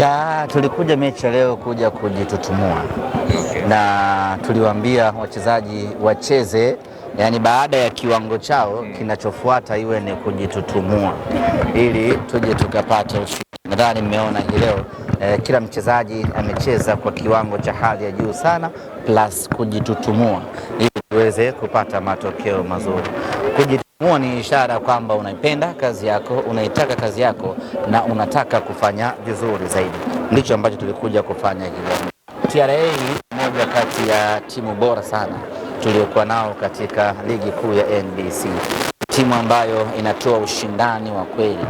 Ya, tulikuja mechi ya leo kuja kujitutumua. Okay. Na tuliwaambia wachezaji wacheze, yani baada ya kiwango chao kinachofuata iwe ni kujitutumua ili tuje tukapate ushindi. Nadhani mmeona hii leo kila mchezaji amecheza kwa kiwango cha hali ya juu sana plus kujitutumua ili tuweze kupata matokeo mazuri. Kujitutumua ni ishara kwamba unaipenda kazi yako, unaitaka kazi yako na unataka kufanya vizuri zaidi. Ndicho ambacho tulikuja kufanya hii leo. TRA moja kati ya timu bora sana tuliokuwa nao katika ligi kuu ya NBC. Timu ambayo inatoa ushindani wa kweli,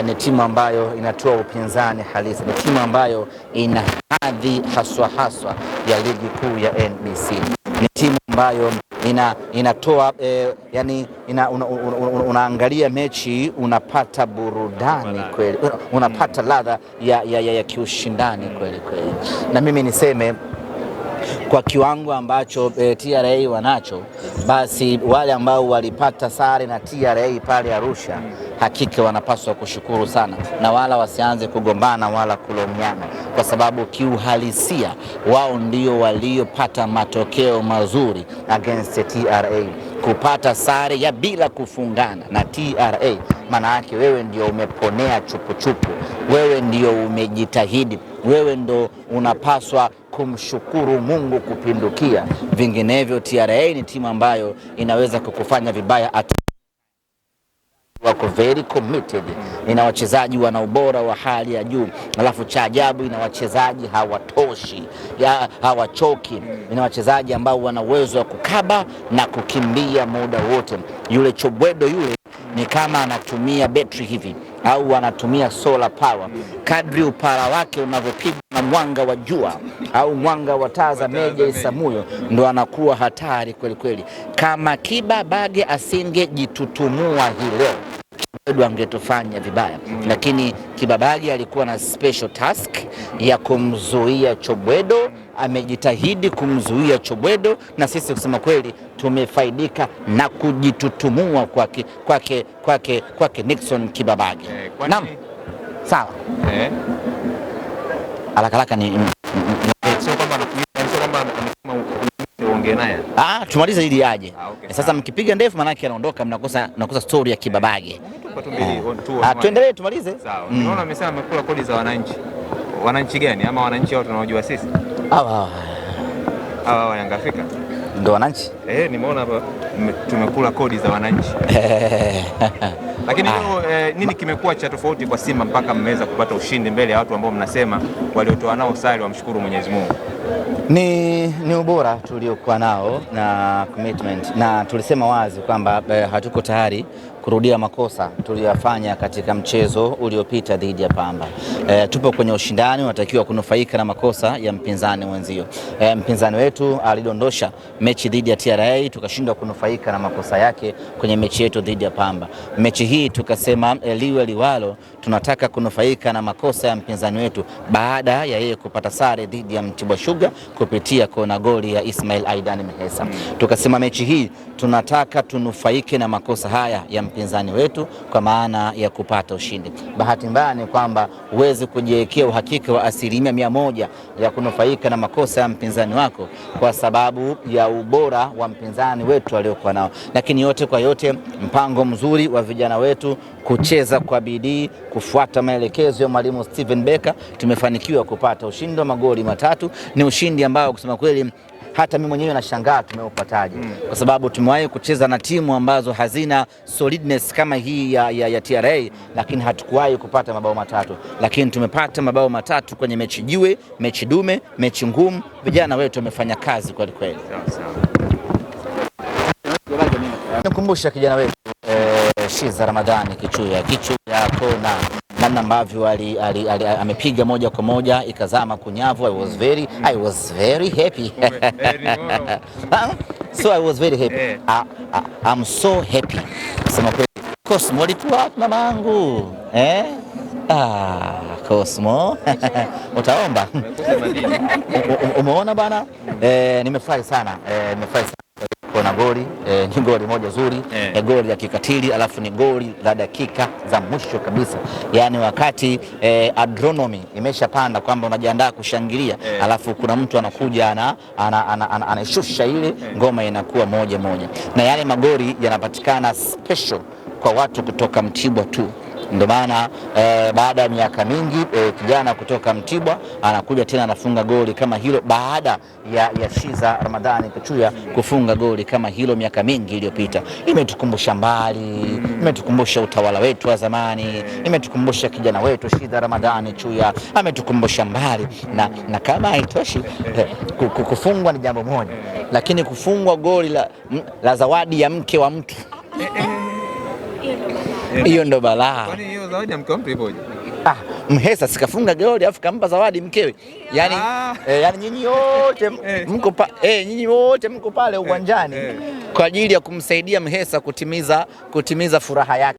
ni timu ambayo inatoa upinzani halisi, ni timu ambayo ina hadhi haswa haswa ya ligi kuu ya NBC. Ni timu ambayo inatoa yani unaangalia mechi unapata burudani kweli, unapata ladha ya kiushindani kweli kweli. Na mimi niseme kwa kiwango ambacho TRA wanacho, basi wale ambao walipata sare na TRA pale Arusha hakika wanapaswa kushukuru sana, na wala wasianze kugombana wala kulaumiana, kwa sababu kiuhalisia wao ndio waliopata matokeo mazuri against TRA. Kupata sare ya bila kufungana na TRA, maana yake wewe ndio umeponea chupuchupu, wewe ndio umejitahidi, wewe ndio unapaswa kumshukuru Mungu kupindukia. Vinginevyo TRA ni timu ambayo inaweza kukufanya vibaya at wako very committed, ina wachezaji wana ubora wa hali ya juu, alafu cha ajabu ina wachezaji hawatoshi, hawachoki, ina wachezaji ambao wana uwezo wa kukaba na kukimbia muda wote. Yule Chobwedo yule ni kama anatumia betri hivi au anatumia solar power. Kadri upara wake unavyopigwa na mwanga wa jua au mwanga wa taa za Meja Isamuyo, ndo anakuwa hatari kweli kweli. Kama Kibabage asingejitutumua hii leo, Chobwedo angetufanya vibaya, lakini Kibabage alikuwa na special task ya kumzuia Chobwedo. Amejitahidi kumzuia Chobwedo, na sisi kusema kweli tumefaidika na kujitutumua kwake Nixon Kibabage. Kwa Naam, nini? Sawa. Haraka haraka ni Sio kwamba anakuita, sio kwamba amesema uongee naye. Tumalize ili aje. Ah, okay, Sasa sawa. mkipiga ndefu manake anaondoka, mnakosa story ya Kibabage. Tupa tu mbili, one, two, one. Tuendelee tumalize. Sawa. Nimeona amesema amekula kodi za wananchi. Wananchi gani? Ama wananchi hao tunaojua sisi? Hawa Hawa wa Yanga Afrika. ndio wananchi. Nimeona hapa tumekula kodi za wananchi. Lakini leo nini kimekuwa cha tofauti kwa Simba mpaka mmeweza kupata ushindi mbele ya watu ambao mnasema waliotoa nao sare wamshukuru Mwenyezi Mungu? Ni ubora tuliokuwa nao na commitment, na tulisema wazi kwamba hatuko tayari kurudia makosa tuliyofanya katika mchezo uliopita dhidi ya Pamba. Tupo kwenye ushindani, unatakiwa kunufaika na makosa ya mpinzani mwenzio. Mpinzani wetu alidondosha mechi dhidi ya TRA, tukashindwa kunufaika na makosa yake kwenye mechi yetu dhidi ya Pamba. Mechi hii tukasema liwe liwalo, tunataka kunufaika na makosa ya mpinzani wetu baada ya yeye kupata sare dhidi ya Mtibwa Sugar kupitia kona goli ya Ismail Aidan Mhesa. Tukasema mechi hii tunataka tunufaike na makosa haya ya mpinzani wetu kwa maana ya kupata ushindi. Bahati mbaya ni kwamba huwezi kujiwekea uhakika wa 100% ya kunufaika na makosa ya mpinzani wako kwa sababu ya ubora wa mpinzani wetu aliokuwa nao. Lakini yote kwa yote, mpango mzuri wa vijana wetu kucheza kwa bidii, kufuata maelekezo ya mwalimu Steven Becker, tumefanikiwa kupata ushindi wa magoli 3. Ni ushindi ambao kusema kweli hata mimi mwenyewe nashangaa tumeupataje, kwa sababu tumewahi kucheza na timu ambazo hazina solidness kama hii ya TRA, lakini hatukuwahi kupata mabao 3. Lakini tumepata mabao 3 kwenye mechi jiwe, mechi dume, mechi ngumu. Vijana wetu wamefanya kazi kweli kweli. Sawa sawa. Nikumbusha kijana wetu Shiza Ramadhani Kichuya, Kichuya kona, namna ambavyo amepiga moja kwa moja ikazama kunyavu. I was very happy. So I was very happy. I'm so happy. Sema kweli, Cosmo alikuwa wapi mamangu? Cosmo. Utaomba. Umeona bana? Nimefurahi sana. Nimefurahi sana. Kona goli ni goli moja zuri, goli la kikatili, alafu ni goli la dakika za mwisho kabisa, yaani wakati adronomy imeshapanda kwamba unajiandaa kushangilia, alafu kuna mtu anakuja anaishusha ile ngoma inakuwa 1-1, na yale magoli yanapatikana special kwa watu kutoka Mtibwa tu. Ndio maana baada ya miaka mingi kijana kutoka Mtibwa anakuja tena anafunga goli kama hilo baada ya Shiza Ramadhani Kichuya kufunga goli kama hilo miaka mingi iliyopita. Imetukumbusha mbali, imetukumbusha utawala wetu wa zamani, imetukumbusha kijana wetu Shiza Ramadhani Chuya, ametukumbusha mbali na kama haitoshi kufungwa ni jambo moja, lakini kufungwa goli la zawadi ya mke wa mtu hiyo ndo balaa. Kwani hiyo zawadi ya mke wa mtu ipoje? Mhesa sikafunga goli afu kampa zawadi mkewe. Yaani yaani nyinyi wote mko nyinyi wote mko pale uwanjani kwa ajili ya kumsaidia Mhesa kutimiza furaha yake.